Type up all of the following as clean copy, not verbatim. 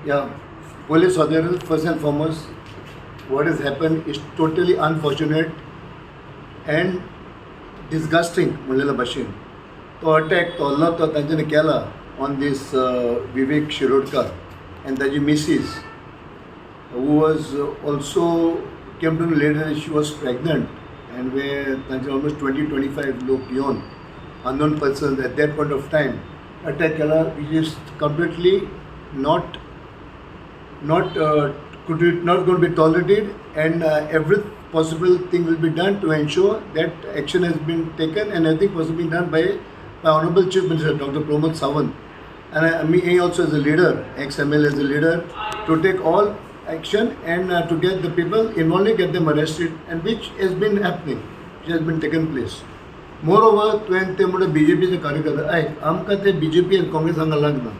Yeah, police authorities, first and foremost, what has happened is totally unfortunate and disgusting म्हणलेल्या भाशेन. तो attack, तो हल्लो तो तांच्यानी केला ऑन दीस विवेक शिरोडकर आनी ताजी Mrs, who was also came to know later she was pregnant, and where तांचे almost 20-25 लोक येवन, unknown persons at that point of time, attack केला, which is completely not could be, not going to be tolerated, and every possible thing will be done to ensure that action has been taken and everything possible being done by Honorable Chief Minister Dr. Pramod Sawant and me also as a leader, ex-MLA as a leader, to take all action and to get the people involved, get them arrested, and which has been happening, which has been taken place. Moreover, तुवें ते म्हणटा बीजेपीचे कार्यकर्ते. आयक, आमकां ते BJP आनी काँग्रेस हांगा लागना.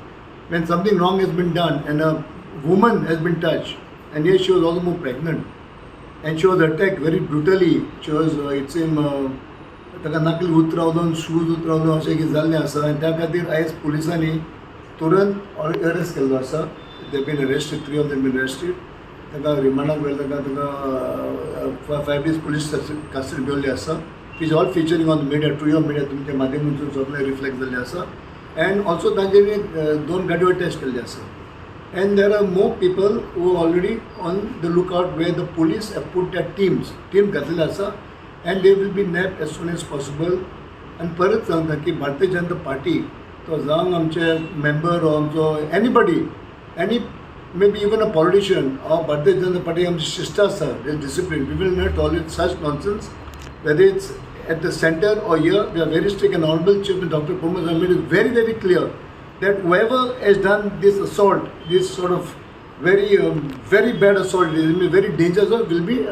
When something wrong has been done and a woman has been touched, and yes, she was all the more pregnant, and she was attacked very brutally. She was, it seemed, ताका नाकली उतरावलो, shoes उतरावलो, अशें कितें जाल्लें आसा. आनी त्या खातीर आयज पुलिसांनी तुरंत अरेस्ट केल्लो आसा. They been arrested, three of them been arrested. तांकां रिमांडाक व्हेलें, तांकां 5 days police custody दवरली आसा. Is all featuring on the media, through your media, तुमच्या माध्यमांतून सगळें रिफ्लेक्ट जाल्लें आसा. अँड ऑल्सो तांच्यांनी दोन गाडयो अटॅच केल्ले आसा, and there are more people who already on the lookout, where the police have put their teams, team घातलेले आसा, and they will be nabbed as soon as possible. आनी परत सांगता की भारतीय जनता पार्टी तो जावं आमचे मेंबर आमचो, anybody, any maybe even a politician of Bharatiya Janata party, आमची शिस्त आसा, discipline. We will not tolerate such nonsense, whether it's at the center or here. We are very strict, and Honorable Chief Minister Dr. Pramod made it very, very clear that whoever has done this assault, this sort of very, very bad assault, it will be very dangerous, will be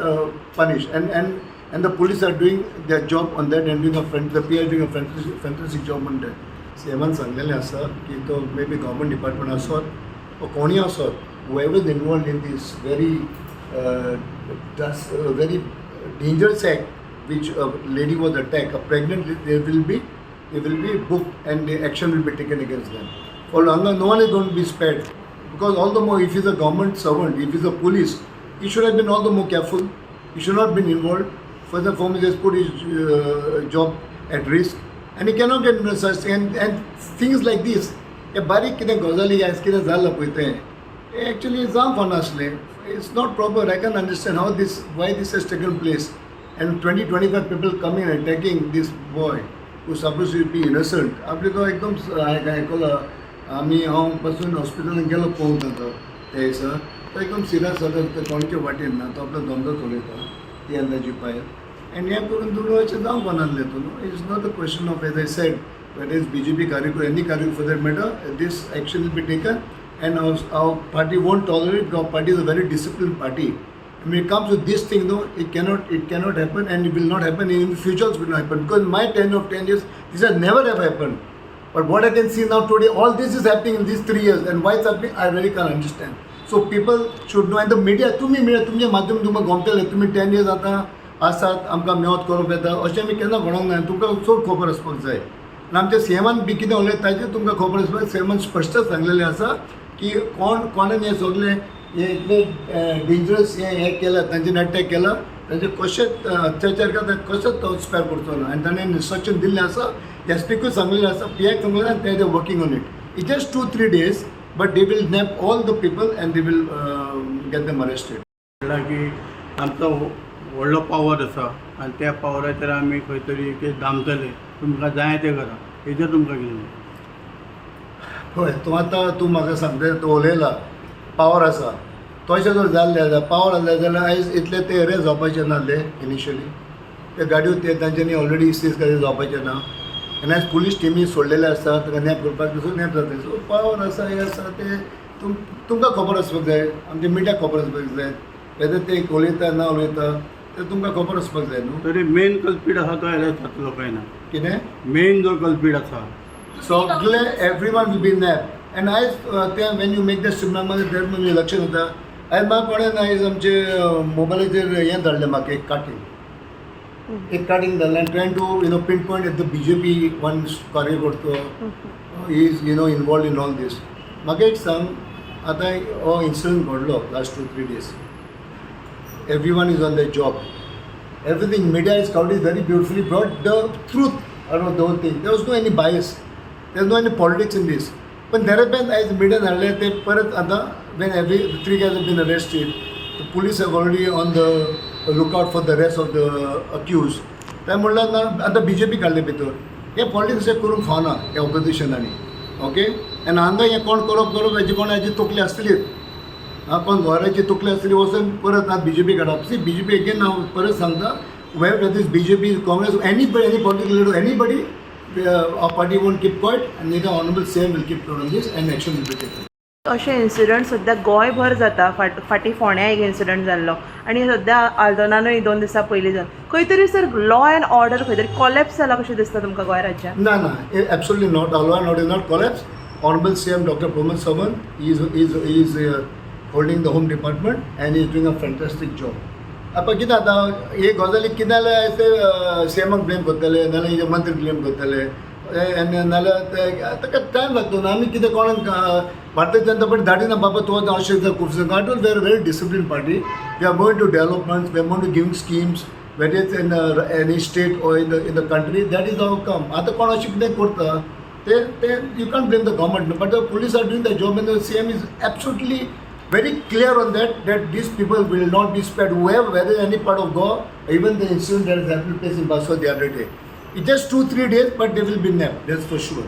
punished. And the police are doing their job on that and doing a the PI doing a fantastic, fantastic job on that. सीएमान सांगलेलें आसा की तो may be government department आसत वा कोणूय आसत, whoever is involved in this very dangerous act, which a lady was attacked, a pregnant lady, they will be booked and the action will be taken against them. For हांगा no one is going to be spared, because all the more if he's a government servant, if he's a police, he should have been all the more careful. He should not have been involved. First and foremost, he has put his job at risk, and he cannot get into such and things like this. हे बारीक कितें गजाली आयज कितें जालां पळय तें actually जावंक फावनासलें. It's not proper. I can understand how this why this has taken place, and 20-25 people coming and attacking this boy who suppose to be innocent. आपले तो एकदम हांवें आयकलो, आमी हांव पासून हॉस्पिटलान गेलो पळोवंक तांकां त्या दिसा. तो एकदम सिरियस जाता, ते कोणाच्या वाटेन ना, तो आपलो धंदो चलयता ती आनी ताजी बायल. आनी हें करून तुका अशें जावंक फावनासलें तूं. It's not a question of, as I said, whether it's BJP कार्यकर्ता, any कार्यकर्ता for that matter, this action will be taken, and our party won't tolerate because our party is a very disciplined party. And when it comes to this thing, no, it cannot happen, and it will not happen in the future. Also will not happen, because in my 10 of 10 years, this has never ever happened. But what I can see now today, all this is happening in these 3 years, and why it's happening, I really can't understand. So people should know, and the media, तुम्ही media, तुमच्या माध्यम तुमकां गमतले. तुमी 10 years आतां आसात, आमकां मेवत करूंक येता अशें आमी केन्ना म्हणूंक ना. तुमकां चड खबर आसपाक जाय. आनी आमच्या सीएमान बी कितें उलयता ताचेर तुमकां खबर आसपाक. सीएमान स्पश्ट सांगलेलें आसा की कोण कोणान हें सगळें हें इतलें डेंजरस हें हें केलां, तांचेर अटॅक केला, तांचेर कशेंच अत्याचार केला, कशेंच तो स्पेर करचो ना. आनी ताणें इन्स्ट्रक्शन दिल्लें आसा, एस पीकूय सांगलेलें आसा, पी आयक सांगलेलें आनी ते working on it. It just 2-3 days, but they will nab all the people and they will get them arrested. म्हणल्यार की आमचो व्हडलो पावर आसा आनी त्या पावराचेर आमी खंय तरी एक दामतले, तुमकां जाय तें करा. हेजेर तुमकां कितें? हय, तूं आतां तूं म्हाका सांगता, तूं उलयला पावर आसा. तशें जर जाल्लें जाल्यार, पावर आसलें जाल्यार आयज इतले ते अरेस्ट जावपाचे नासले. इनिशियली ते गाडयो ते तांच्यांनी ऑलरेडी सीज केल्ले जावपाचे ना. आनी आयज पुलीस टिमी सोडलेले आसता, ताका नॅब करपाक सो नॅब जाता. सो पावर आसा, हें आसा, तें तुमकां खबर आसपाक जाय, आमच्या मिडियाक खबर आसपाक जाय. वेदर ते उलयता ना उलयता तें तुमकां खबर आसपाक जाय न्हू. तरी मेन कल्पीट आसा तो अरेस्ट जातलो काय ना? कितें? मेन जो कल्पीट आसा. सगळे, everyone will be nabbed. And आयज ते when you make the statement, मागीर ते लक्षात येता. आयज म्हाका कोणें आयज आमचे मोबायलाचेर हें धाडलें म्हाका, एक काटींग, एक काटींग धाडलें आनी trying to pinpoint at the BJP one कार्यकर्तो is involved in all this. म्हाका एक सांग. आतां हो incident घडलो last 2-3 days, everyone is on the job. Everything media is covered is very beautifully, brought the truth out of the whole thing. There was no any bias, there no any politics in this. पण दरम्यान आयज मिडियान हाडलें ते परत आतां when every three guys have been arrested, the police have already on the lookout for the rest of the accused. ते म्हणल्यार ना आतां बीजेपी काडले भितर, हे पॉलिटिक्स हे करूंक फावना ह्या ऑपोजिशनांनी. ओके, आनी हांगा हें कोण करप करप हेजी कोणाची तकली आसतलीच. आं, कोण गोंयची तकली आसतली, वचून परत आतां बीजेपी काडप. सी, बीजेपी अगेन हांव परत सांगता, whether is BJP, Congress, any political leader, anybody, our party won't keep quiet and the honourable CM will keep on this and action will be taken. अशे इन्सिडंट सद्या गोंयभर जाता. फाटीं फोंड्या एक इन्सिडंट जाल्लो आनी सद्या आल्दोनानूय 2 दिसां पयलीं जालो. खंय तरी सर लॉ एंड ऑर्डर खंय तरी कॉलेप्स जाला कशें दिसता तुमकां गोंय राज्यात? ना ना, absolutely not. Law and order is not collapse. Honourable CM Doctor Pramod Sawant is holding the home department and is doing a fantastic job. आतां कितें आतां हे गजाली कितें जाल्यार ते सीएमाक ब्लेम करतले, नाल्यार मंत्री ब्लेम करतले आनी नाल्यार ते ताका टायम लागता न्हू. आमी कितें कोणाक भारतीय जनता पार्टी धाडिना बाबा तूं आतां अशें खूब. I we are very discipline party. We are going to developments, we are going to giving schemes, whether it's in any state or in the country. That is our काम. आतां कोण अशें कितें करता ते you can't blame the government, but the police are doing the job and the CM is absolutely very clear on that, that these people will not be spared, whoever, whether any part of Goa, even the incident that has happened place in Baswa the other day. It's just 2-3 days, but they will be nabbed, that's for sure.